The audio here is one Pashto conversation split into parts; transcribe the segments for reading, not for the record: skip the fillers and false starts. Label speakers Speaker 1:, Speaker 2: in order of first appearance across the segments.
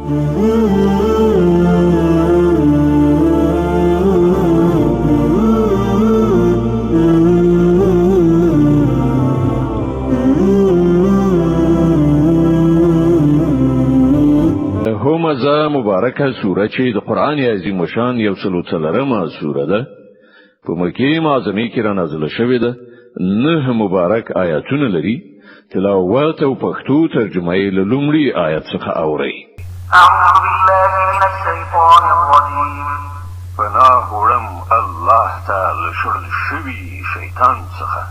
Speaker 1: همزه مبارکه سوره چې د قران عظیم شان یو سلو څلرمه سوره ده، په مکه معظمه کې را نازله شوې ده. نه مبارک آیاتونه لري. تلاوت او پښتو ترجمه یې له لومړي آیت څخه اورئ.
Speaker 2: أعوذ بالله من الشيطان الرجيم.
Speaker 1: پناه وړم الله ته له شړل شوي شیطان څخه.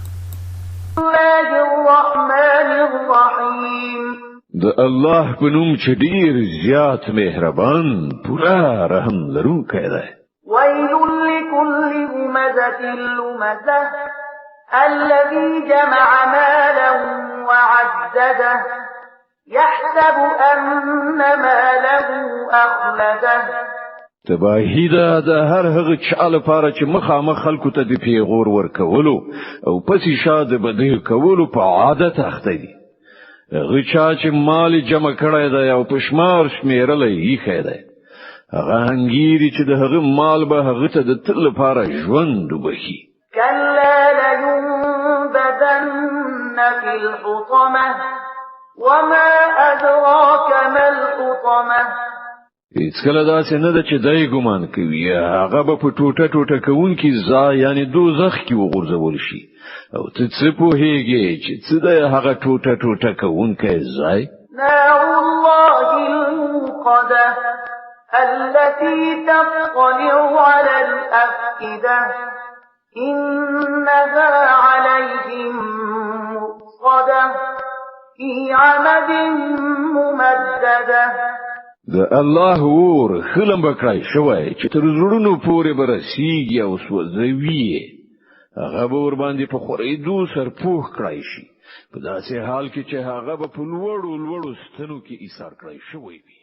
Speaker 2: الله الرحمن الرحيم.
Speaker 1: د الله په نوم چې ډیر زیات مهربان، پوره رحم لرونکی دی.
Speaker 2: ويل لكل همزة لمزة الذي جمع مالا وعدده يحسب أن ماله أخلده.
Speaker 1: تباهي ده د هر هغه چا لپاره چې مخامخ خلکو ته د پیغور ورکولو او پسې شا د بدیو کولو په عادت اخته دي. هغه چا چې مال جمع کړی دی او په شمار شمیرلی ایښی دی، هغه انګیري چې د هغه مال به هغه ته د تل لپاره ژوند وبخښي.
Speaker 2: كلا لينبذن في الحطمة وما أدراك ما الحطمة.
Speaker 1: هیڅکله داسې نه ده چې دی ګمان کوي هغه به په ټوټه ټوټه کوونکي ځای، یعنی دوزخ کې وغورځول شي. او ته څه پوهیږې چې څه دی هغه ټوټه ټوټه کوونکی ځای؟
Speaker 2: نار الله الموقدة التي تطلع على الأفئدة إنها عليهم مؤصدة في عمد ممددة.
Speaker 1: د الله اور ښه لمبه کړای شوی چې تر زړونو پورې به رسیږي او سوځوي یې. هغه به ورباندې په خورېدو سر پوه کړای شي، په داسې حال کې چې هغه به په لوړو لوړو ستنو کې ایسار کړای شوی وي.